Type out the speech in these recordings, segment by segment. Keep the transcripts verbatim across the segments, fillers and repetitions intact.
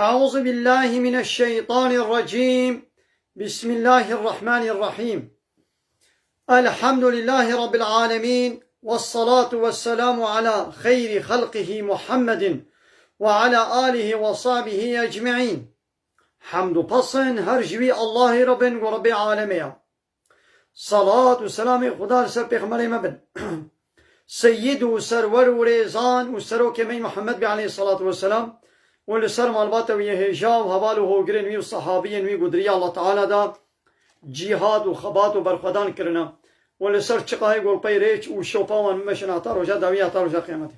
أعوذ بالله من الشيطان الرجيم. بسم الله الرحمن الرحيم. الحمد لله رب العالمين، والصلاة والسلام على خير خلقه محمد وعلى آله وصحبه أجمعين. Hemd û pesn her ji wî Allahê re bin ku Rebbê alemê ye. Salat û selamê Xuda li ser pêxemberê me bin. Seyyid û serwer û rêzan û serokê me Muhammed bê aleyhissalatu vesselam û li ser malbata wî yê hêja û heval û hogirên wî û sehabiyên wî ku di riya Allah Teala da cîhad û xebat û berxwedan kirine û li ser çiqayê golpey rêç û şopa wan meşin heta roja dawî heta roja qiyametê.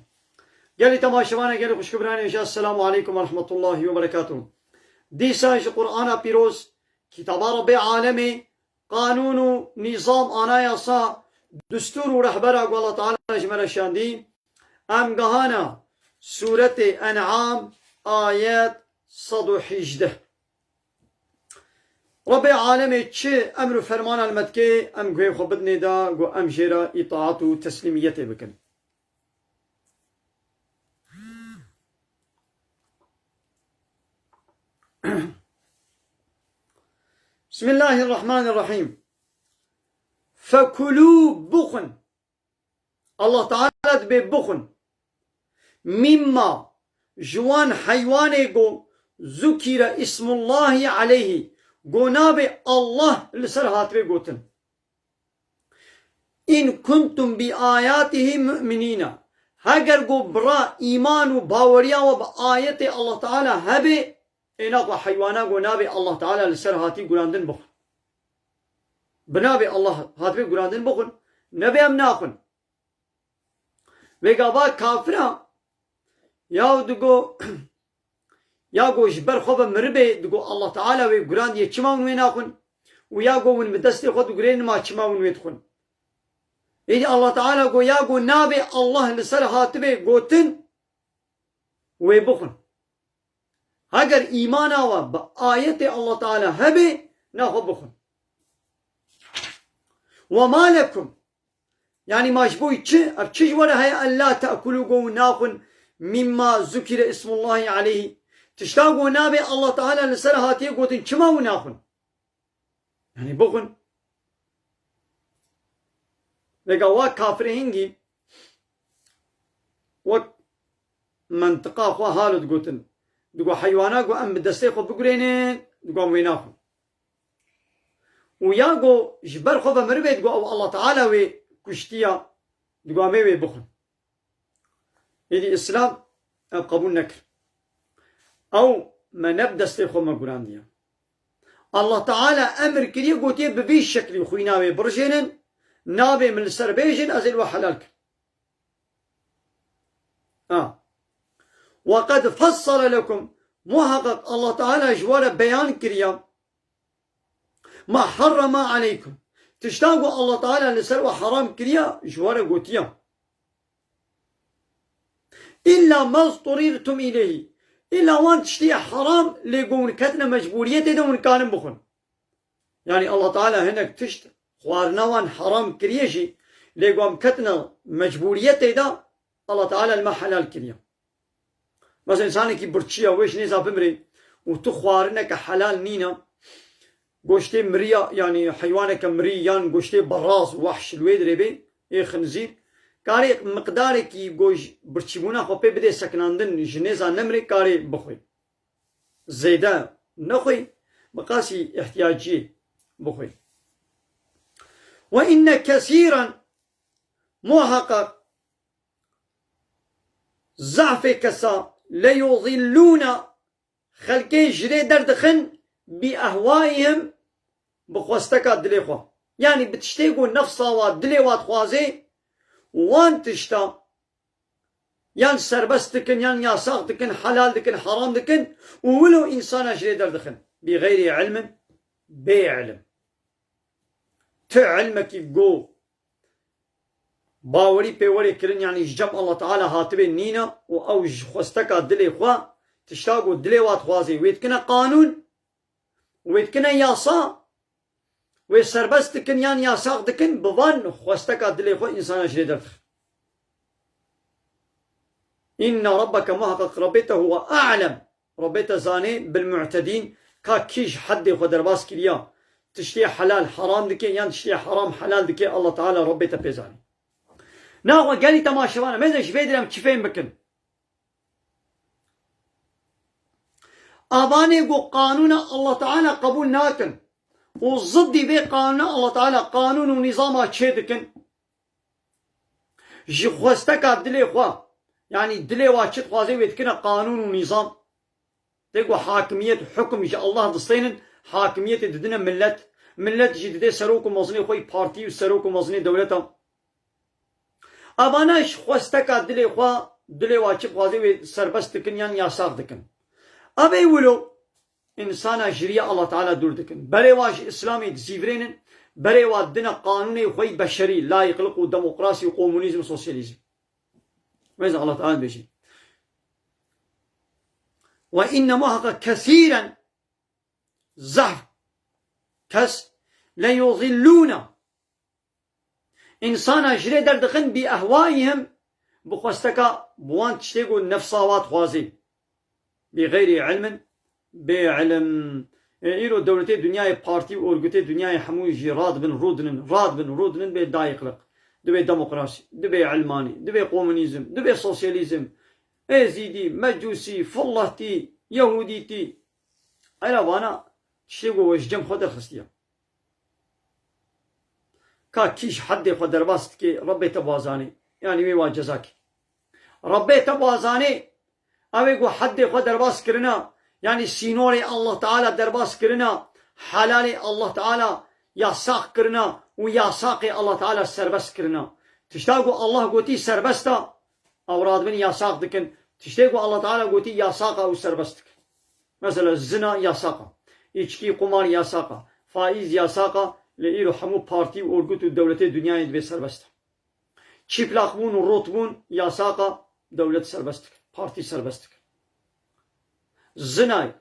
Gelî temaşevanê, gelî xwişk û birayên hêja, Esselamu aleykum ve rahmetullahi ve berekatuhu. Dîsa ji Qur'ana pîroz, kitaba Rebbê alemê, qanûn û nîzam, anayasa, dustûr û rehbera ku Allah Teala ji me re şandî, em gehana Sûretê En'am, ayet sed û hejdeh. Rebbê alemê çi emr û fermana li me dike, em guhê xwe bidinê de ku em jê re îtaat û teslîmiyetê bikin. Bismillahirrahmanirrahîm. Fekulû, bixwin. Allah Teala dibê bixwin. Mîmma, ji wan heywanê ku zukîre ismullahî aleyhî, ku navê Allah li ser hatibê gotin. In kuntum bi ayatihi mu'minîna. Heger ku bira îman û baweriya we bi ayetê Allah Teala hebe, êna ku heywana ku navê Allah Teala li ser hatî gurandin bixwin. Bi navê Allah hatibê gurandin bixwin. Nebe em naxwin. Vêga va kafira, ya digo, ya go ji ber xwe ve miribe, digo Allah Teala wê gurandiye, çima hûn wê naxwin? Û ya go hûn bi destê xwe digurênin, ma çima hûn wê dixwin? Êdî Allah Teala go ya go navê Allah li ser hatibe gotin, wê bixwin. Heger îmana we bi ayetê Allah Teala hebe, naxwe bixwin. Ve ma lekum, yanî ma ji bo çi, ev çi ji we re heye, ella te'kulû, go naxwin, mîmma zukîre ismullahî aleyhî, tişta go navê Allah Teala li ser hatiye gotin, çima hûn naxwin? Yanî bixwin. Vêga wa kafirê hingî wek mentiqa xwe halo digotin. Digo heywana ku em bi destê xwe bigurênin, digo em wê naxwin. Û ya ku ji ber xwe ve mirivê digo ew Allah Teala wê kuştiya, digo em ê wê bixwin. Êdî Îslam ev qebûl nekir. Ew me ne bi destê xwe me gurandiye. Allah Teala emir kiriye, gotiye bi vî şeklî xwîna wê birijênin, navê min li ser bêjin, ez ê li we helal kim. Ha. Ve qed fessale lekum, muhaqqaq Allah Teala ji we re beyan kiriye. Ma harrama aleykum. Tişta ku Allah Teala li ser we haram kiriya, ji we re gotiya. Îlla ma zturîrtum îleyhî. Îlla wan tiştê haram lê ku hûn ketine mecbûriyetê de hûn karin bixwin. Yanî Allah Teala hinek tişt xwarina wan haram kiriye jî, lê ku em ketine mecbûriyetê de Allah Teala li me helal kiriye. Mesela, însanekî birçî ye, wê ji nêza bimrê û tu xwarineke helal nîne, goştê miriya, yanî heywaneke mirî yan goştê beraz, wehş li wê dirê bê, ê xinzîr, karê miqdarekî ku ji birçîbûna xwe pê bidê sekinandin, ji nêza nemrê, karê bixwê. Zêde nexwê, bi qasî ihtiyaciyê bixwê. Ve inne kesîran, muhaqqaq zehfê kesa, leyudillûne, xelkê ji rê derdixin, bi ehwaîhim, bi xwesteka dilê xwe. Yanî bi tiştê ku nefsa wa, dilê wa dixwazê, wan tişta yan serbest dikin, yan yasax dikin, helal dikin, haram dikin û wilo însana ji rê derdixin. Bi xeyrî ilmin, bê ilim. Ti ilmekî ku bawerî pê werê kirin, yanî ji cem Allah Teala hatibê nîne û ew ji xwesteka dilê xwe, tişta ku dilê wa dixwazê, wê dikine qanûn, wê dikine yasa, wê serbest dikin yan yasax dikin, bi van xwesteka dilê xwe însana ji rê derdixin. Inne rabbeke, muhaqqaq Rebbê te, huwe a'lem, Rabbê te zanê bil mu'tedîn, ka kî ji heddê xwe derbas kiriya, tiştê helal heram dike yan tiştê heram helal dike, Allah Teala Rabbê te pê zanê. Naxwe gelî temaşevana, mêze ji vê direm çi fêm bikin. Avanê ku qanûna Allah Teala qebûl nakin û ziddî vê qanûna Allah Teala qanûn û nîzama çê dikin, ji xwesteka dilê xwe, yanî dilê wa çi dixwaze wê dikine qanûn û nîzam. Tê ku hakimiyet, hukum ji Allah distênin, hakimiyetê didine millet. Millet jî didê serok û mezinê xwe yî partî û serok û mezinê dewleta. Evana ji xwesteka dilê xwe, dilê wa çi dixwaze wê serbest dikin yan yasax dikin. Ev ê wilo însana ji rîya Allah Teala dûr dikin. Berê wa ji Îslamê dizîvirênin, berê wa dine qanûnê xwe yî beşerî, layîqlik û demokrasî û komunîzm, sosyalîzm. Wê Allah Teala dibêje. Ve inne muhaqqaq kesîren, zehf kes, le yudillûne. Însana ji rê derdixin bi ehwayihim, bi xwesteka bi wan tiştê ku nefsa wa dixwazê. Bi xeyrî ilmin, bê ilim. E, îro dewletê dinyayê, partî û orgutê dinyayê hemû jî radibin rûdinin, radibin rûdinin bê dayîqliq. Dibê demokrasî, dibê ilmanî, dibê komunîzm, dibê sosyalîzm. Êzîdî, mecûsî, fillehtî, yehûdîtî. Era vana tiştê ku we ji cem xwe derxistiye. Ka kî ji heddê xwe derbas dike, Rebbê te bi wa zanê. Yanî wê wa ceza kê. Rebbê te bi wa zanê, ew ê ku heddê xwe derbas kirina, yanî sînorê Allah Teala derbas kirina, helalê Allah Teala yasax kirina û yasaqê Allah Teala serbest kirina. Tişta ku Allah gotî serbest e, ew radibin yasax dikin. Tiştê ku Allah Teala gotî yasax e, ew serbest dikin. Mesela zina yasax e. Îçkî, qumar yasax e. Faîz yasax e. Lê îro hemû partî û orgut û dewletê dinyayê dibê serbest e. Çîplaqbûn û rotbûn yasax e. Dewlet serbest dike. Partî serbest dike. Zinayê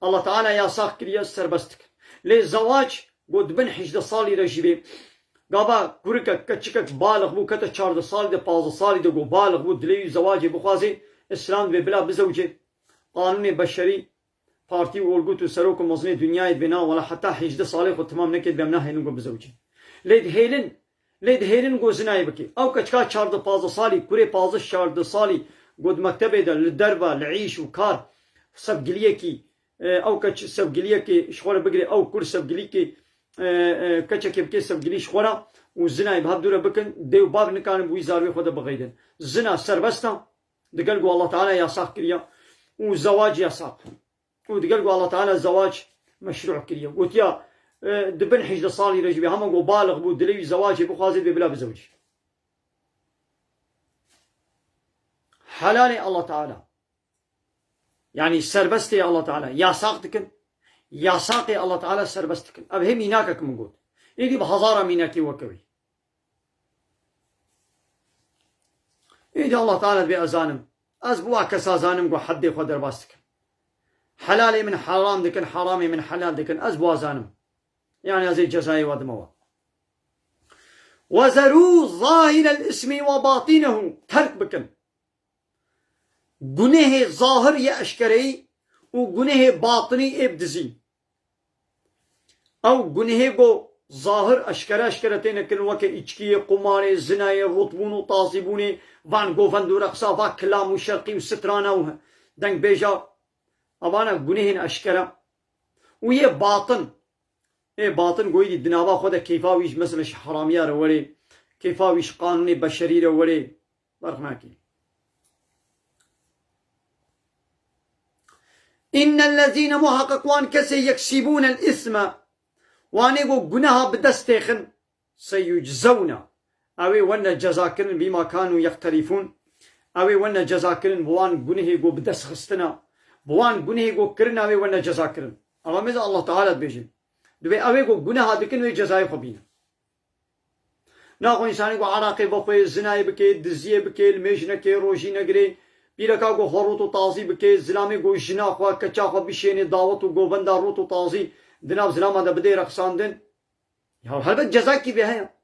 Allah Teala yasax kiriye, serbest dike. Lê zewac got bin hejdeh salî re jî bê. Gava kurikek, keçikek balix bû, kete çardeh salî de, pazdeh salî de got balix bû, dilê wî zewacê bixwazê, Îslam dibê bila bizewicê. Qanûnê beşerî, partî û orgut û serok û mezinê dinyayê dibê na wela heta hejdeh salê xwe temam neke dibê em nahêlin ku bizewicê. Lê dihêlin, lê dihêlin ku zinayê bike. Ew keçika çardeh pazdeh salî, kurê pazdeh çardeh salî ku di mektebê de, li derve, li îş û kar, sevgiliyekî, e, ew keç sevgiliyekê ji xwe re bigire, ew kur sevgilîkê, e, e, keçekê bike sevgilî ji xwe re û zinayê bi hev dû re bikin, dê û bav nikarin bi wî zarokê xwe de bixeydin. Zina serbest e, digel ku Allah Teala yasax kiriye û zewac yasax. Û digel ku Allah Teala zewac meşru kiriye. Gotiya, e, di bin hejdeh salî re jî bê, hema ku balix bû, dilê wî zewacê bixwazê, dibê bila bizewicî. Helalê Allah Teala. Yanî serbestê Allah Teala yasax dikin. Yasaqê Allah Teala serbest dikin. Ev hê mînakek min got. Êdî bi hezara mînakê weke wî. Êdî Allah Teala dibê ez zanim. Ez bi wa kesa zanim ku heddê xwe derbas dikin. Helalê min heram dikin, heramê min helal dikin. Ez bi wa zanim. Yanî ez ê cezayê we dime we. Ve zerû zahirel ismi ve batinehu. Terk bikin. Gunehê zahir yê eşkereyî û gunehê batinî ê bi dizî. Ew gunehê ku zahir eşkere eşkere têne kirin, weke îçkiyê, qumarê, zinayê, rotbûn û tazîbûnê, van govend û reqsa, va kilam û şerqî û strana û dengbêja, evana gunehên eşkere. Û yê batin, ê batin goyî dî di nava xwe de keyfa wî ji mesela ji heramiya re werê, keyfa wî ji qanûnê beşerî re werê, ferq nake. Înnellezîne, muhaqqeq wan kesê, yeksîbûnel îsme, wanê ku guneha bi dest têxin, seyuczewne, ew ê wene cezakirin bîma kanû yekterîfûn, ew ê wene cezakirin bi wan gunehê ku bi dest xistina, bi wan gunehê ku kirina wê wene cezakirin. Eva mêze Allah Teala dibêje. Dibê ew ê ku guneha dikin wê cezayê xwe bînin. Naxwe însanê ku eraqê vexwê, zinayê bike, diziyê bike, li mêj neke, rojî negire, pîreka ku xwe rût û tazî bike, zilamê ku jina xwe, keça xwe bişêne dawet û govenda rût û tazî di nav zilama de bidê reqsandin. Ya helbet cezayekî vê heye.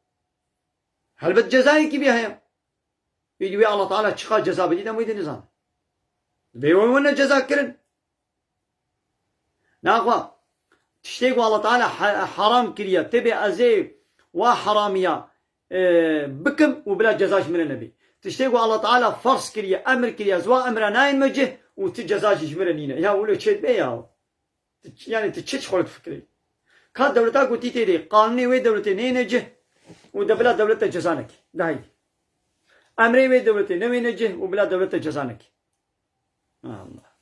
Helbet cezayekî vê heye. Êdî wê Allah Teala çiqa ceza bidît, em wê dê nizan. Dibê wê wene ceza kirin. Naxwe, tiştê ku Allah Teala he-, heram kiriye, tê bê ez ê wa heramiya, e, bikim û bila ceza ji min re nebê. Tiştê ku Allah Teala ferz kiriye, emir kiriye, ez wa emra nayên me cih û ti ceza jî ji min re nîne. Ya wilo çê dibe ya. Tu ç-, yani tu çi ji xwe difikirî? Ka dewleta ku tî tê de, qanûnê wê dewletê neyêne cih û de bila dewlet te ceza nekî. Dahî. Emrê wê dewletê newêne cih û bila dewlet te ceza nekî. Allah.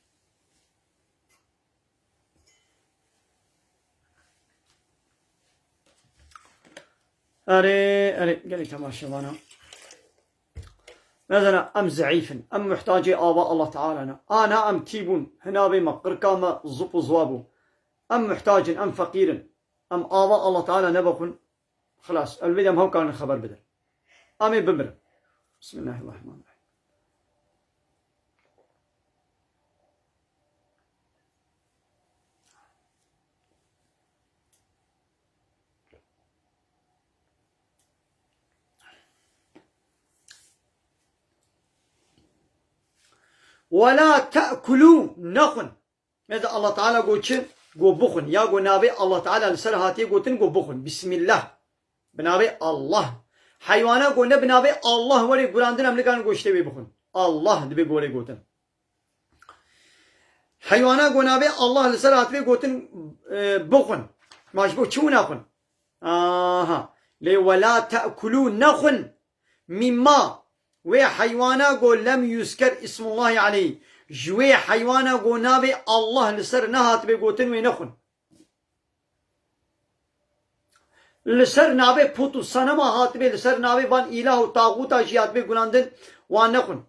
Erê, erê, gelek temaşevana. Mesela em zeîf in, em muhtacê ava Allah Teala ne. Ana em tî bûn, hinavê me, qirka me zip û ziwa bû. Em muhtac in, em feqîr in. Em ava Allah Teala nebixwin. Xilas, elbet em hew karin xeber bidin. Em ê bimirin. Bismillahirrahmanirrahim. وَلَا تَأْكُلُوا, nexwin. Mesela Allah Teala got çi? Got bixwin. Ya got navê Allah Teala li ser hatiye gotin, got bixwin. Bismillah. Bi navê Allah. Heywana got ne bi navê Allah were gurandin, em nikarin goştê wê bixwin. Allah dibe gore gotin. Heywana got navê Allah li ser hatibe gotin, e, bixwin. Ma ji bo çi wina xwin? Aha. Lê وَلَا تَأْكُلُوا, nexwin. مِمَّا, wê heywana got لَمْ يُذْكَرْ اسْمُ اللّٰهِ عَلَيْهِ. Ji wê heywana got navê Allah li ser nehatibe gotin, wê nexwin. Li ser navê put û senema hatibe, li ser navê van îlah û taxûta jî hatibe gurandin, wan nexwin.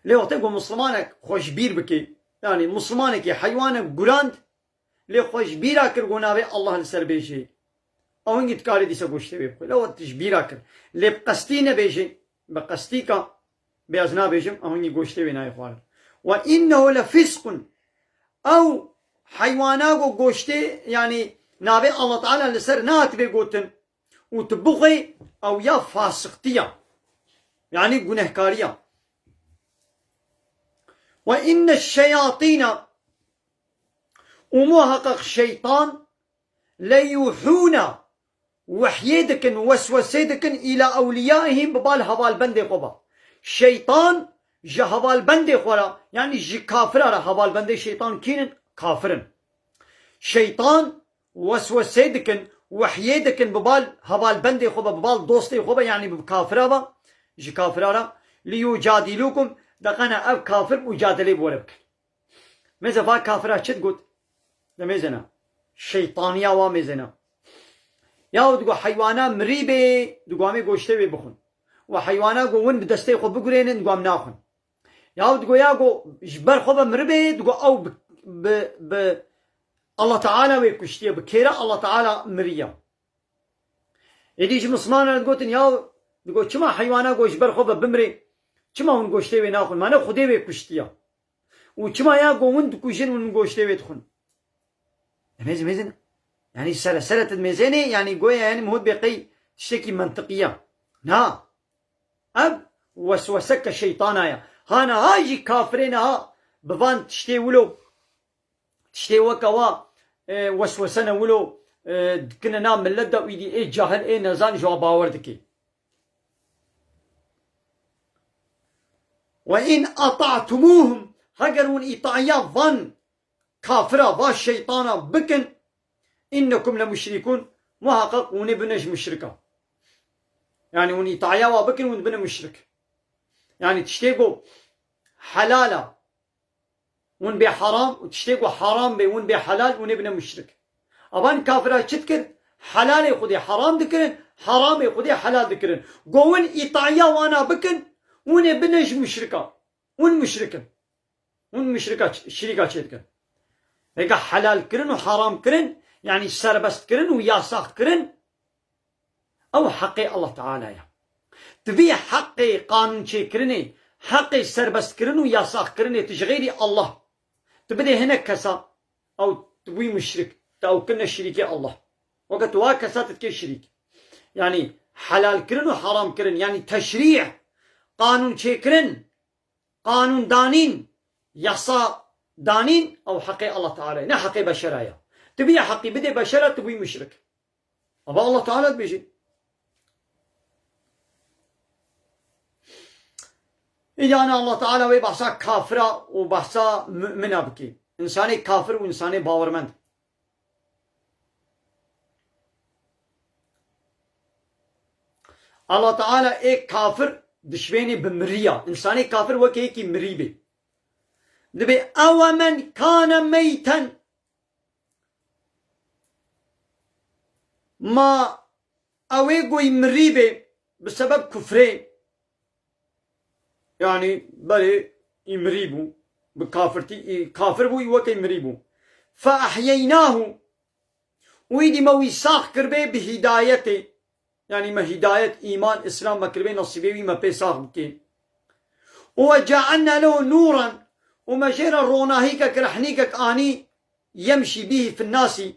Lê wextê ku mislimanek xwe ji bîr bike, yanî mislimanekî heywanek gurand, lê xwe ji bîra kir ku navê Allah li ser bêjê, ew hingî dikarê dîsa goştê wê bixwe. Lê we tu ji bîra kir. Lê bi qestî nebêjê, bi qestî ka bê ez nabêjim, ew hingî goştê wê nayê xwarin. وَإِنَّهُ لَفِسْقٌ. Ew heywana ku goştê, yanî navê Allah Teala li ser nehatibe gotin û tu bixwê, ew ya fasiqtî ya. Yanî gunehkarî ya. وَإِنَّ الشَّيَاطِينَ, û muheqeq şeytan, لَيُوحُونَ, wehyê dikin, weswesê dikin, إِلَى أَوْلِيَائِهِمْ, bi bal hevalbendê xwe ba. Şeytan ji hevalbendê xwe re, yanî ji kafira re, hevalbendê şeytan kî in? Kafir in. Şeytan weswesê dikin, wehyê dikin bi bal hevalbendê xwe be, bi bal dostê xwe be, yanî bi kafira be, ji kafira re, لِيُجَادِلُوكُمْ, de qene ev kafir mucadelê bi we re bikin. Mêze va kafira çi digot? De mêzena. Şeytaniya wa mêzena. Yahu digo heywana mirî bê, digo em ê goştê wê bixwin. Û heywana go win bi destê xwe bigurênin, digo em naxwin. Yahu digo ya go ji ber xwe ve miribê, digo ew bi, bi, bi Allah Teala wê kuştiye, bi kêra Allah Teala miriye. Êdî ji mislimanan digotin, ya digo çima heywana go ji ber xwe ve bimrê, çima hûn goştê wê naxwin? Mane Xwedê wê kuştiye. Û çima ya go win dikujin, win goştê wê dixwin? Demêzin, mêzin. Yanî sere sere tu dimêzênê, yanî goya yanî mihot bê qey tiştekî mentiqî ya. Na. Ev wesweseke şeytana ya. Ha niha jî kafirê niha bi van tiştê wilo, tiştê weke wa, e, weswese ne wilo, e, dikine nav millet de û îdî ê cahil, ê nezan ji wa bawer dike. وَإِنْ أَطَعْتُمُوهُمْ, heger hûn îtaiya van kafira, va şeytana bikin, اِنَّكُمْ لَمُشْرِكُونَ, muheqeq hûn ê bine ji muşrika. Yanî hûn îtaya wa bikin, hûn bine muşrik. Yanî tiştê ku helal a, hûn bê heram, û tiştê ku heram bê, hûn bê helal, hûn ê bine muşrik. Avan kafira çi dikir? Helalê Xwedê heram dikirin, heramê Xwedê helal dikirin. Go hûn îtaya wana bikin, hûn ê bine ji muşrika. Hûn muşrik in. Hûn muşrika ç-, şirîka çêdikin. Vêga helal kirin û haram kirin, yanî serbest kirin û yasax kirin, ew heqê Allah Teala ye. Tu vî heqê qanûn çêkirinê, heqê serbest kirin û yasax kirinê tu ji xeyrî Allah tu bidê hinek kesa, ew tu bûyî muşrik, tu ew kirine şirîkê Allah. Weke tu wa kesa tu dikê şirîk. Yanî helal kirin û haram kirin, yanî teşrî, qanûn çêkirin, qanûndanîn, yasa danîn, ew heqê Allah Teala ye, ne heqê beşera ye. Tu bî heqî bidê beşera, tu bûyî muşrik. Ava Allah Teala dibêje. Îdî ana Allah Teala wê behsa kafira û behsa mumina bike. Însanê kafir û însanê bawermend. Allah Teala ê kafir dişwênê bi miriya. Însanê kafir weke yekî mirî bê. Dibê, "Ewe men kane meyten." Ma ew ê goyî mirî bê bi sebeb kufrê. Yanî berê î mirî bû. Bi kafirtî, î kafir bû, î weke mirî bû. Fe ehyeynahu. Û îdî me wî sax kiribê bi hîdayetê. Yanî me hîdayet, îman, îslam me kiribê, nesîbê wî me pê sax bikê. Û we cealna lehu nûran, û me jê re ronahîkek, rehnîkek anî, yemşî bîhî finnasî.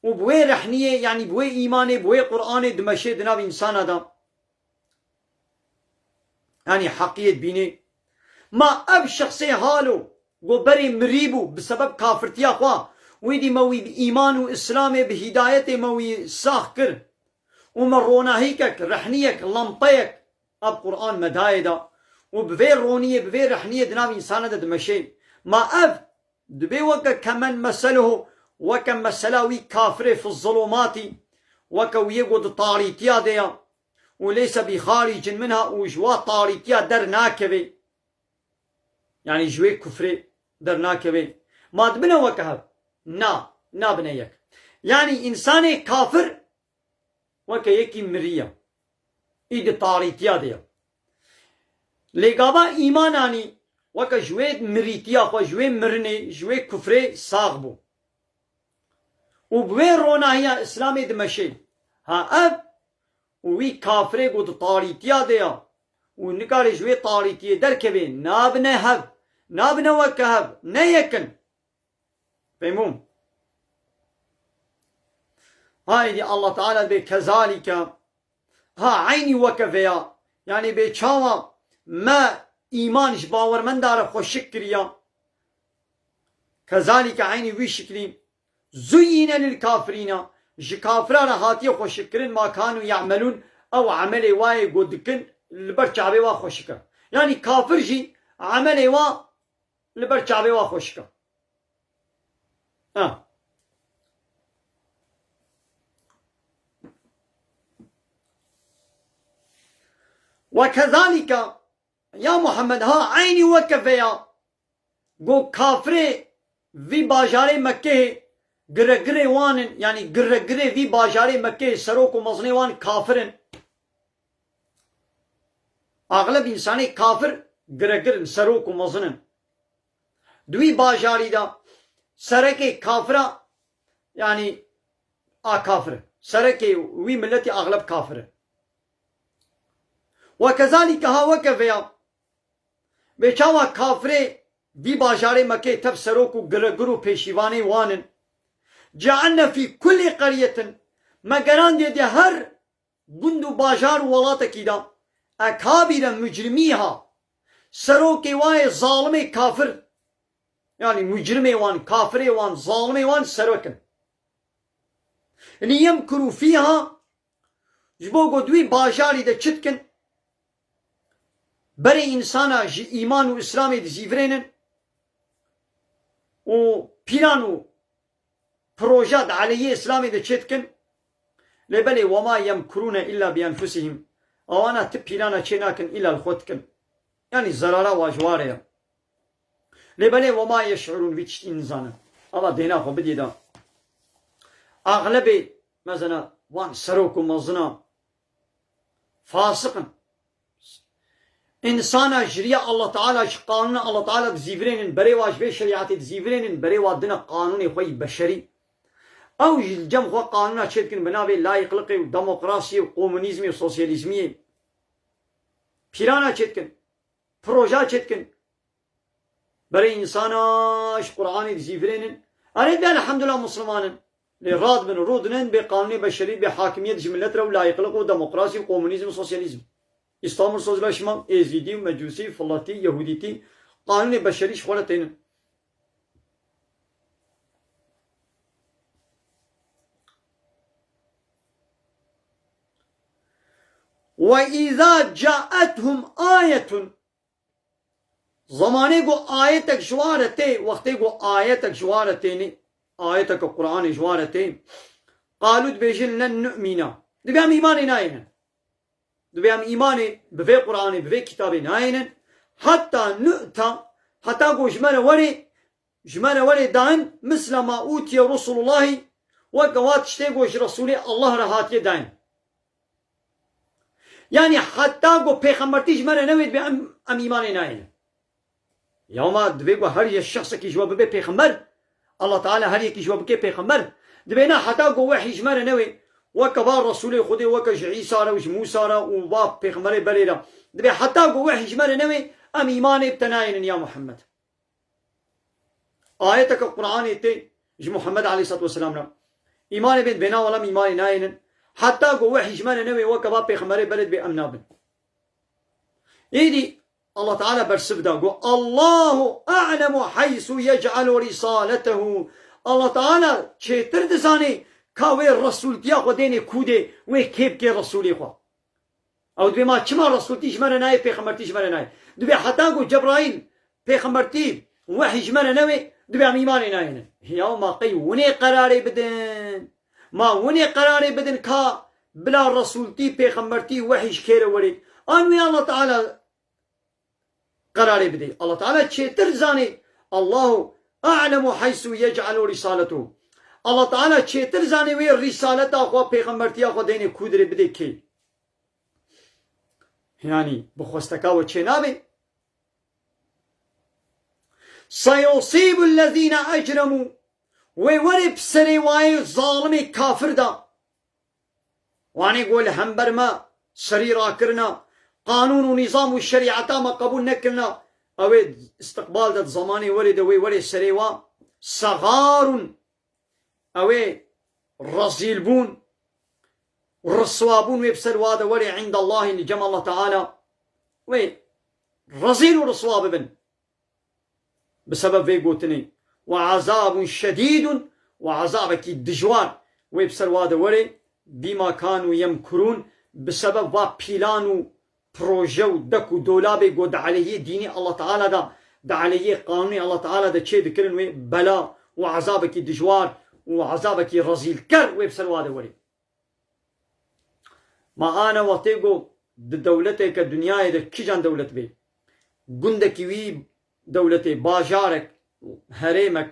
Û bi wê rehniyê, yanî bi wê îmanê, bi wê Qur'anê dimeşê di nav însana de. Yanî heqiyê dibînê. Ma ev şexsê halo, go berê mirî bû, bi sebeb kafirtiya xwe, wî dî me wî bi îman û îslamê, bi hîdayetê me wî sax kir. Û me ronahîkek, rehniyek, lempeyek, ev Qur'an me dayê da. Û bi vê roniyê, bi vê rehniyê di nav însana de dimeşê. Ma ev dibê weke kemen meseluhu, weke mesela wî kafirê fi zulumatî, weke wî yê go di tarîtiya de ya. Û leyse bi xaricin minha, û ji wa tarîtiya dernakevê. Yanî ji wê kufrê dernakevê. Ma dibine weke hev? Na, nabine yek. Yanî însanê kafir weke yekî miriye. Î di tarîtiya de ye. Lê gava îman anî, weke ji wê mirîtiya xwe, ji wê mirinê, ji wê kufrê sax bû. Û bi wê ronahiya îslamê dimeşê. Ha ev û wî kafirê ku di tarîtiya de ya û nikare ji wê tarîtiyê derkeve, nabine hev, nabine weke hev, ne yek in. Fehmûm? Haydî Allah Teala dibê kezalike, ha eynî weke vêya. Yanî bê çawa me îman ji bawermenda re xweşik kiriya. Kezalike eynî wî şiklî. Zuyine lil kafirîna, ji kafira re hatiye xweşikkirin, ma kanu ya'melûn, ew emelê wayê ku dikin li ber çavê wa xweşik e. Yanî kafir jî emelê wa li ber çavê wa xweşik e. Ha. Ve kezalike, ya Muhammed, ha eynî weke vêya. Go kafirê vî bajarê Mekkeyê, giregirê wan in, yanî giregirê vî bajarê Mekkeyê, serok û mezinê wan kafir in. Axleb însanê kafir giregir in, serok û mezin in. Di wî bajarî de serekê kafira, yanî a kafir e. Serekê wî miletî axleb kafir e. Ve kezalîke ha weke vêya. Bê çawa kafirê vî bajarê Mekkeyê tev serok û giregir û pêşîvanê wan in. Cealne fî kulli qeryetin, me gerandiye di her gund û bajar û welatekî de ekabîre mucrimîha, serokê wayê zalimê kafir, yanî mucrimê wan, kafirê wan, zalimê wan serok in. Liyemkuru fîha, ji bo ku di wî bajarî de çi dikin? Berê însana ji îman û îslamê dizîvirênin û pîlan û proja di aleyhê îslamê de çê dikin. Lê belê, wema yemkurûne îlla bi enfusihîm. Ewana ti pîlana çê nakin, îlla li xwe dikin. Yanî zerara wa ji wa re ye. Lê belê wema yeş'urûn, vî tiştî nizanin. Ava dêna xwe bidî de. Axlebê, mezena, wan serok û mezina fasiq in. Însana ji riya Allah Teala, ji qanûna Allah Teala dizîvirênin, berê wa ji vê şerîetê dizîvirênin, berê wa dine qanûnê xwe yî beşerî. Ew jî li cem xwe qanûna çê dikin bi navê layîqliqê û demokrasiyê û komunîzmê û sosyalîzmiyê. Pîlana çê dikin, proja çê dikin. Berê însana ji Qur'anê dizîvirênin. Erê de elhamdulillah Musliman in. Lê radibin, rûdinin bê qanûnê beşerî, bê hakimiyet ji milet re û layîqliq û demokrasî û komunîzm û sosyalîzm. Îstanbul Sözleşme, Êzîdî û Mecûsî, Filatî, Yehûdîtî, qanûnê beşerî ji xwe re tênin. وَإِذَا جَاءَتْهُمْ آيَةٌ Zemanê ku ayetek ji wa re tê, wextê ku ayetek ji wa re têne, ayeteke Qur'anê ji wa re tê, qalû dibêjin len nu'mîna. Dibê em îmanê nayênin. Dibê em îmanê bi vê Qur'anê, bi vê kitabê nayênin. Heta nu'ta, heta ku ji me re were, ji me re were dayin, misle ma utiye Resulullahî, weke wa tiştê ku ji Resulê Allah re hatiye dayin. Yanî heta ku pêxembertî ji me re newê dibê em, em îmanê nayênin. Ya ma divê ku her yek şexsekî ji we bibe pêxember, Allah Teala her yekî ji we bike pêxember. Dibê na heta ku wehî ji me re newê, weke va Resûlê Xwedê, weke ji Îsa re û ji Mûsa re û va pêxemberê berê re. Dibê heta ku wehî ji me re newê, em îmanê bi te nayênin ya Muhammed. Ayeteke Qur'anê tê ji Muhammed aleyhissalatu vesselam re. Îmanê bên dibê na wela em îmanê nayênin. Heta ku wehî ji me re newê, weke va pêxemberê berê dibê em nabin. Êdî Allah Teala bersiv da, got, "Allahu a'lemu haysu yec'alu risaletehu." Allah Teala çêtir dizanê ka wê resûltiya xwe dênê kû dê, wê kê bikê resûlê xwe. Ew dibê ma çima resûltî ji me re nayê, pêxembertî ji me re nayê. Dibê heta ku Cebraîl pêxembertî, wehî ji me re newê, dibê em îmanê nayênin. Ya ma qey winê qerarê bidin. Ma winê qerarê bidin ka bila resûltî, pêxembertî, wehî ji kê re werê. An wê Allah Teala qerarê bidê. Allah Teala çêtir zanê. Allahu a'lemu haysu yec'alu risalatuhu. Allah Teala çêtir zanê wê risaleta xwe, pêxembertiya xwe dênê kû dirê bidê kê. Yanî bi xwesteka we çê nabe. Seyusîbu lezîne ecremû. Wê werê bi serê wayê zalimê kafir da. Wanê ku li hember me serî rakirina, qanûn û nîzam û şerîeta me qebûl nekirina, ew ê istiqbal de di zemanê werê de wê werê serê wa segarun, ew ê rezîlbûn û riswabûn wê bi ser wa de werê îndallahî li cem Allah Teala wê rezîl û riswa bibin. Bi sebeb vê gotinê, "Ve azabun şedîdun", û azabekî dijwar wê bi ser wa de were, "bîma kanu yemkurûn", bi sebeb va pîlan û proje û dek û dolabê ku di aleyhê dînê Allah Teala de, di aleyhê qanûnê Allah Teala de çê dikirin wê bela û azabekî dijwar û azabekî rezîlker wê bi ser wa de were. Ma ana wextê ku di dewleteke dinyayê de kîjan dewlet bê, gundekî wî dewletê, bajarek, herêmek,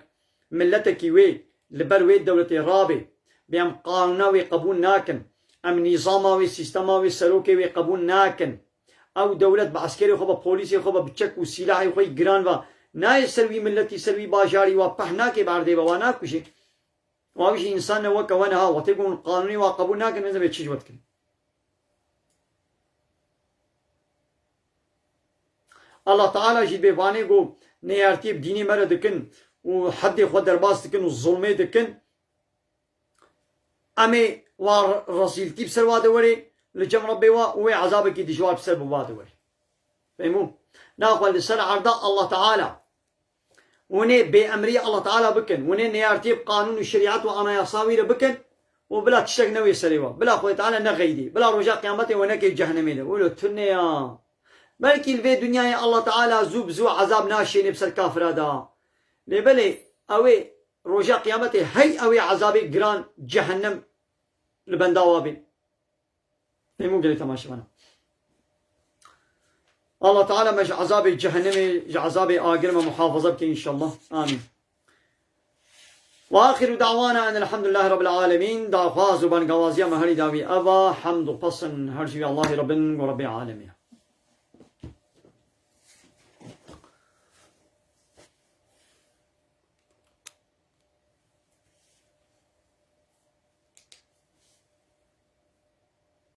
miletekî wê li ber wê dewletê rabê, bê em qanûna wê qebûl nakin, em nîzama wê, sîstema wê, serokê wê qebûl nakin. Ew dewlet bi eskerê xwe, bi polîsê xwe, bi çek û sîlahê xwe yî giran ve nayê ser wî miletî, ser wî bajarî, wa peh nake bi erdê ve, wa nakujê. Wa wî jî însan ne weke we niha, wextê ku hûn qanûnê wa qebûl nakin, ez ê çi ji we dikim? Allah Teala jî dibê vanê ku neyartiyê bi dînê me re dikin û heddê xwe derbas dikin û zulmê dikin, em ê wa re-, rezîltî bi ser wa de werê li cem Rebbê wa û wê ezabekî dijwar bi ser bi wa de werê. Fehmû? Naxwe li ser erda Allah Teala Hûn ê bêemriyê Allah Teala bikin. Hûn ê neyartiyê bi qanûn û şerîet û anayasa wî re bikin û bila tiştek newê serê we. Bila Xwedê Teala nexeydê. Bila roja qiyametê we nekê cehennemê de. Wilo tune ya. Belkî li vê dinyayê Allah Teala zû bi zû ezab naşênê bi ser kafira da. Lê belê ew ê roja qiyametê hey ew ê ezabê giran cehennem li benda wa bê. Fehmû gelê temaşevana. Allah Teala me ji ezabê cehennemê, ji ezabê agir me muhafaza bike înşallah. Amîn. Ve axiru da'wana enelhamdülillahi rabbil alemin. Daxwaz û bangawaziya me herî dawî eva, hemd û pesin her ji wî Allahî Rabbin û Rabbê alemî.